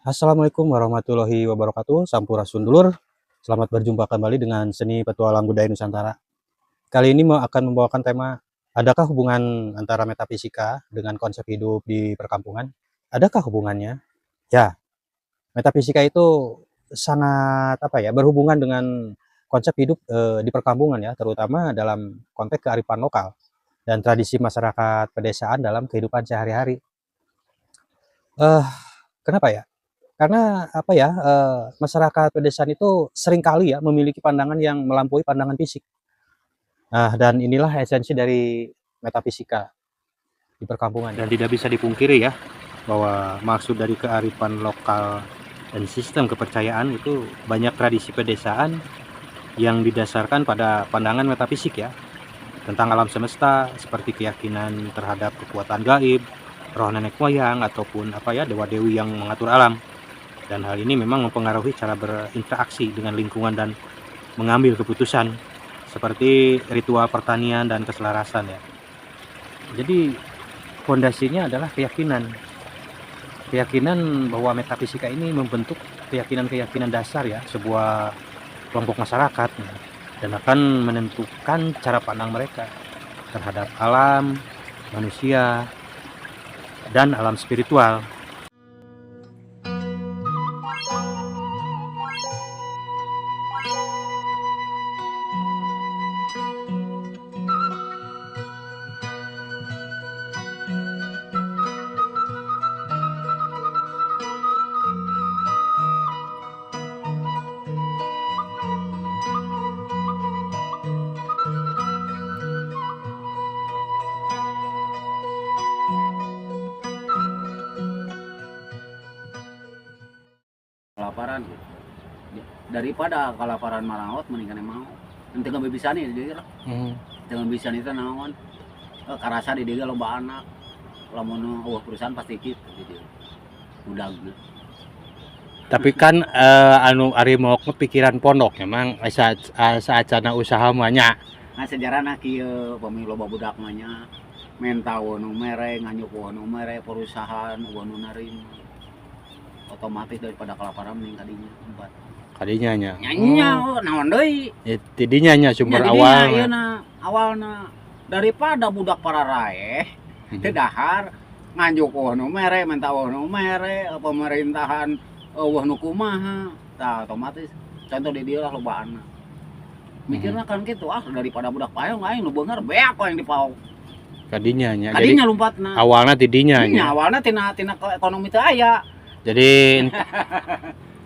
Assalamualaikum warahmatullahi wabarakatuh. Sampurasun dulur. Selamat berjumpa kembali dengan Seni Petualang Budaya Nusantara. Kali ini mau akan membawakan tema, adakah hubungan antara metafisika dengan konsep hidup di perkampungan? Adakah hubungannya? Ya, metafisika itu sangat apa ya, berhubungan dengan konsep hidup di perkampungan ya, terutama dalam konteks kearifan lokal dan tradisi masyarakat pedesaan dalam kehidupan sehari-hari. Kenapa ya? Karena apa ya, masyarakat pedesaan itu seringkali ya memiliki pandangan yang melampaui pandangan fisik. Nah, dan inilah esensi dari metafisika di perkampungan. Dan tidak bisa dipungkiri ya, bahwa maksud dari kearifan lokal dan sistem kepercayaan itu banyak tradisi pedesaan yang didasarkan pada pandangan metafisik ya, tentang alam semesta seperti keyakinan terhadap kekuatan gaib, roh nenek moyang, ataupun apa ya, dewa-dewi yang mengatur alam. Dan hal ini memang mempengaruhi cara berinteraksi dengan lingkungan dan mengambil keputusan seperti ritual pertanian dan keselarasan ya. Jadi fondasinya adalah keyakinan. Keyakinan bahwa metafisika ini membentuk keyakinan-keyakinan dasar ya sebuah kelompok masyarakat ya, dan akan menentukan cara pandang mereka terhadap alam, manusia, dan alam spiritual. Kelaparan gitu. Daripada kelaparan maraot mendingan mau. Ente nggak bisa nih dia lah. Teu bisa itu naon. Karasa di dia loba anak. Lamun euweuh perusahaan pasti kitu di dieu. Udagna. Tapi kan anu ari maok pikiran pondok memang asa asa usaha mah nya. Nah sejarahna kieu pami loba budak mah nya menta nu mere, nganyuk nu mere, perusahaan nu narima. Otomatis daripada kelaparan mending kadinya empat. Kadinya nya. Nya oh, naon deui? Ya, tidinya nya sumber awal. Iya na, awalna daripada budak pararaeh teu dahar nganjuk nu mere, menta nu mere, pemerintahan euweuh nu kumaha. Tah otomatis contoh di dieu lah loba anak. Mikirna kan kitu, ah daripada budak paeung aing nu beunghar beak yang dipaok. Kadinya nya. Kadinya lompatna. Awalna tidinya nya. Awalna tina ekonomi teu aya. Jadi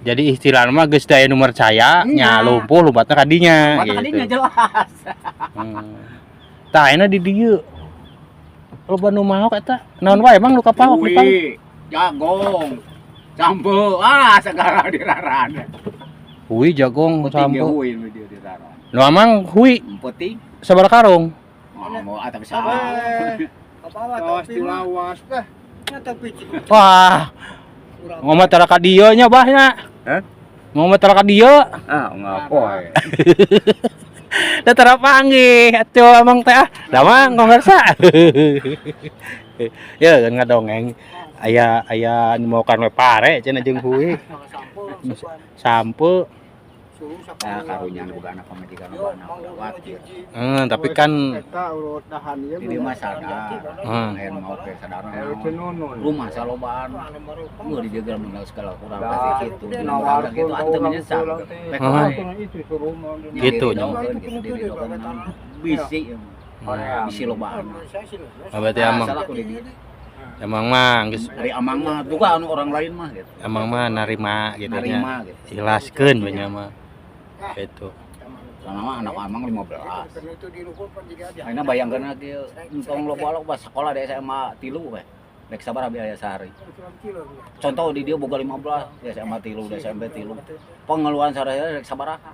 jadi istilah mah geus daya nu percaya nya lumpuh lompatna kadinya gitu. Kadinya jelas. Tah ayeuna di dieu loba nu maok eta naon wae emang nu kapaok di pang? Jagong, sampe, ah segala diraran. Hui jagong sampe. Hui nu dieu diraran. Nu amang hui penting sabaraha karung? Oh, atau salah. Apa lawas teh. Wah. Ngomong tara ka dieu nya bah nya. Hah? Ngomong tara ka dieu. Ah, ngapoe. Da tara panggih atuh amang teh ah. Da mah ngongersa. Ya kan ngadongeng. Aya aya nu maokan we pare cenah jeung hui. Sampe. Nah, karunya boga anak pamajikan loba anak khawatir. Tapi kan di mah sadar. Aya nu maok sadar. Rumah salobaan. Mun dijaga mun segala kurang pasti kitu. Nawarkeun gitu atuh menyesal. Gitu nya. Bisi. Bisi lobaan. Berarti amang. Emang mah geus dari amang mah juga anu orang lain mah gitu. Amang mah narima gitu nya. Ikhlaskeun we nya mah. Gitu. Soalnya mah anak amang 15. Ayeuna bayangkeun kieu entong loba-loba sekolah di SMA 3 we. Rek sabaraha biaya sehari. Contoh di dia boga 15, di SMA 3, di SMP 3. Pengeluaran sehari-hari rek sabaraha.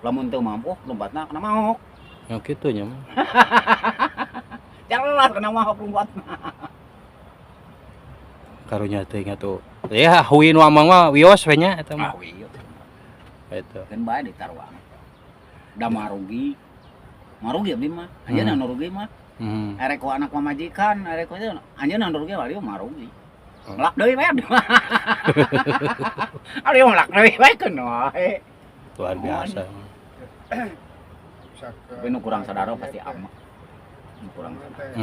Lamun teu mampu lompatna kana maok. Ya kitu nya mah. Jelas kana maok lompatna. Karunya teh nya tuh. Ya hui nu amang mah wios we nya eta mah. Ah wios. Gitu. Kan bae ditaruang. Da marugi. Marugi abdi mah. Anjeunna nu rugi mah. Erek ku anak pamajikan, erek ku anjeunna nu rugi mah marugi. Melak deui we. Ari melak deui we keun wae. Luar biasa. Tapi nu kurang sadar pasti amak. Nu kurang sadar.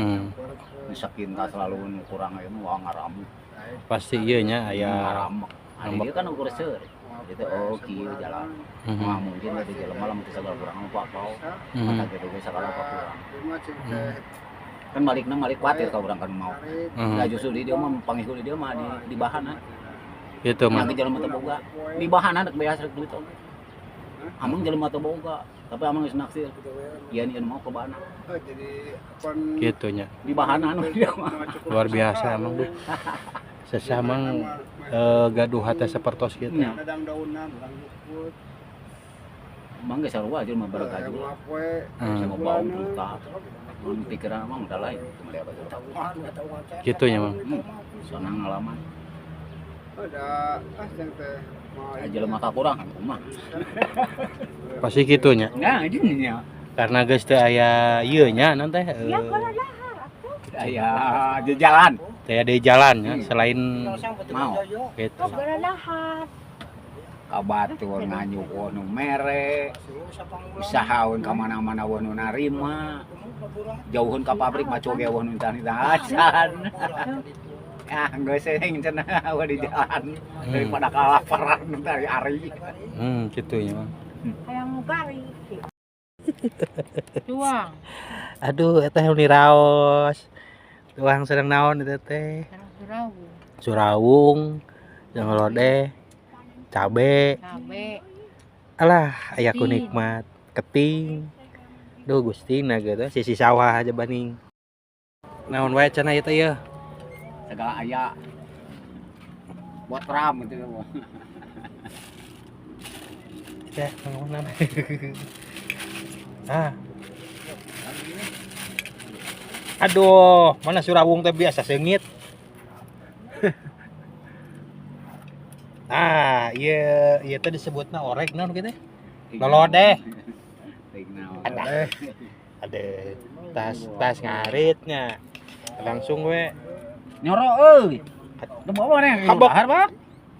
Nu sakinta selalu nu kurang aya nu ngaramu. Pasti ieu nya aya Ngaramek. Ari dia kan ukur seueur. Gitu oh kieu jalan. Wah mungkin di jelema lamun teu sagala kurang apa apa. Mata gitu ge sagala apa kurang. Kan balikna balik kuatir ka urang kan mau. Nah justru di dia mah pangihul di dia mah di bahan. Gitu mah. Yang jelema teu boga. Di bahan rek beas rek duit. Amang jelema teu boga, tapi amang geus naksir. Ieu ieu mau ke bahan. Gitu nya. Di bahan anu dia mah. Luar biasa emang duh. Sesama gaduh hate sapertos kitu. Nya. Emang geus sarua jelema bareng Sama bau berita. Mun pikiran emang udah lain cuma dia apa Gitu nya, Mang. Soalnya ngalaman. Jelema kakurang kumaha. Pasti kitu nya. Nah, ini nya. Karena geus teu aya ieu nya naon teh? Ya kalau lahar atuh. Aya di jalan. Teu aya di jalan ya selain Mau gitu. Oh, gara lahar. Ka batur nganyuk nu mere. Usahaeun ka mana-mana nu narima. Jauheun ka pabrik maco ge eueuh nu acan. Ah, geus sing cenah di jalan daripada kalaparan dari ari. Gitu nya, Mang. Hayang gari. Tuang. Aduh, eta nu raos. Tuang sedang naon eta teh? Surawung. Surawung, jeung lodeh, cabe. Cabe. Alah, aya ku nikmat, keting. Duh Gusti na gitu, sisi sawah aja baning. Naon wae cenah ieu teh ieu? Segala aya. Botram gitu. Ya, naon. Ah. Aduh, mana surawung teh biasa seungit. Ah, ieu ieu teh disebutna orek naon kitu? Lolodeh. Ada. Ada tas ngaritnya. Langsung we Nyoro euy. Teu bawa nih. Kabok. Dahar, Pak.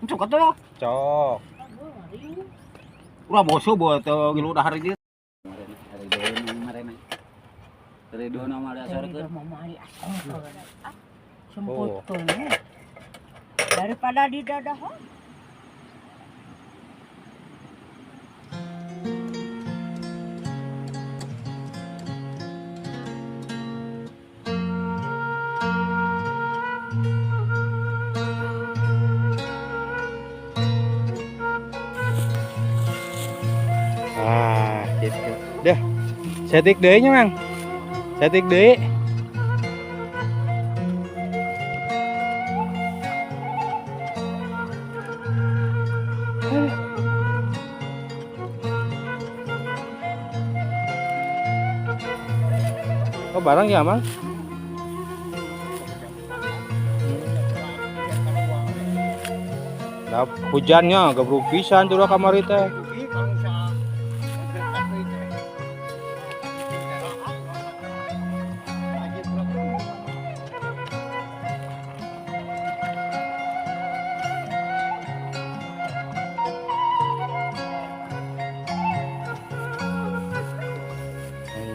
Cok atuh. Cok. Urang boso bawa teu ngilu dahar ieu. Oh. Daripada di dadah. Ah, gitu. Dah. Setik deui nya, Mang. Setik deui. Oh, barang ya, Mang? Nah, hujannya gabruk pisan tuh kamari teh.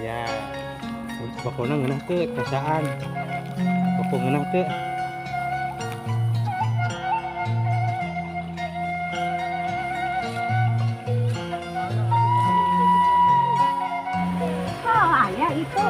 Iya. Pokoknya ngeunah teu kasaan. Pokok ngeunah teu. Oh, aya itu.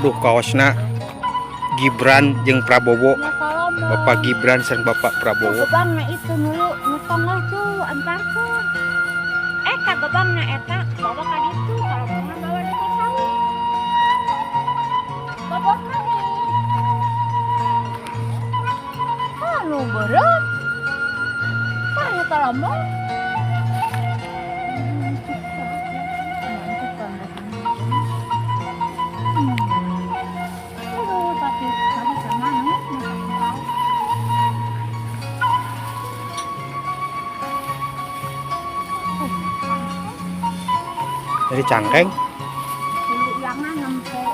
Waduh, kaosna Gibran jeung Prabowo. Ya, kalau mau Bapak Gibran sareng Bapak Prabowo. Gebangna itu nulu nu tengah tuh antarkeun. Ka gebangna eta bawa ka ditu, kalau mau bawa di kota. Ini cangkeng. Ulangan nempo.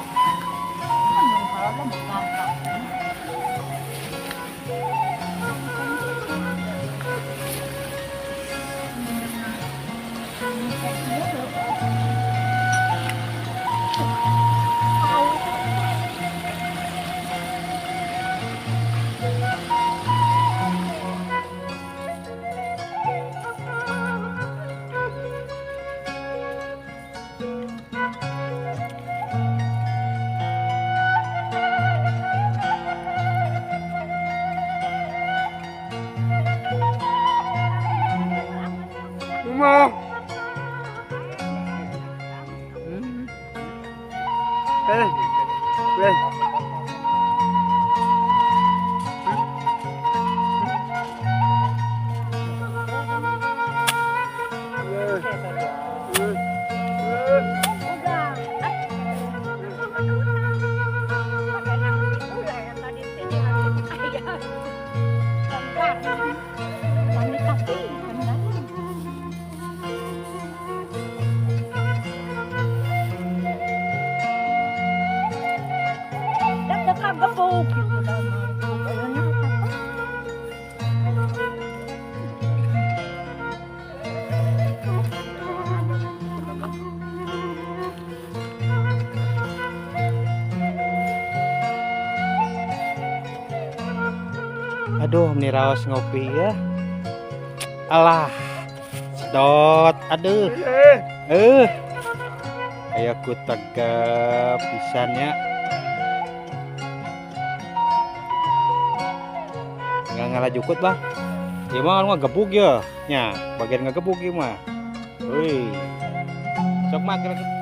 Aduh, meni raos ngopi ya. Alah, sedot, aduh. Ayo ku tegep pisannya. Nggak ngalah jukut, Bang. Ya mah ngegebug ya. Nya, bagian ngegebug ieu mah. Wih. Sok mah kira-kira.